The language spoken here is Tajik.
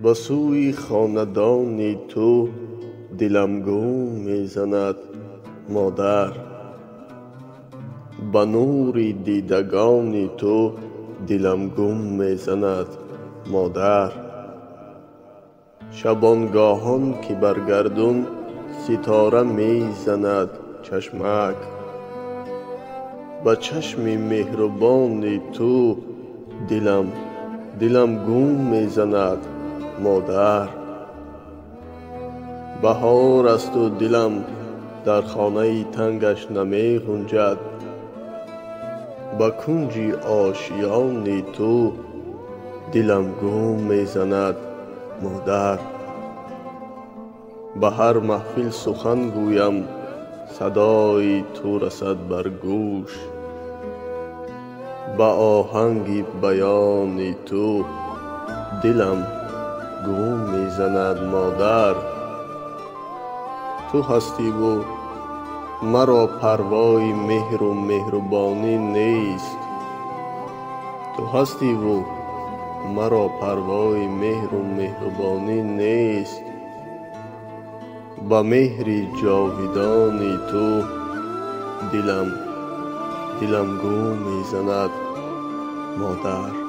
Ба сӯи хонадони ту дилам гум мезанад, модар. Ба нури дидагони ту дилам гум мезанад, модар. Шабонгоҳон ки бар гардун ситора мезанад чашмак, ба чашми меҳрубони ту дилам, дилам гум мезанад, модар. Баҳор асту дилам дар хонаи тангаш намеғунҷад, ба кунҷи ошёни ту дилам гум мезанад, модар. Ба ҳар маҳфил сухан гӯям, садои ту расад бар гӯш, ба оҳанги баёни ту дилам гум мезанад, модар. Ту ҳастиву маро парвои меҳру меҳрубонӣ нест. Ту ҳастиву маро парвои меҳру меҳрубонӣ нест. Ба меҳри ҷовидони ту дилам, дилам гум мезанад, модар.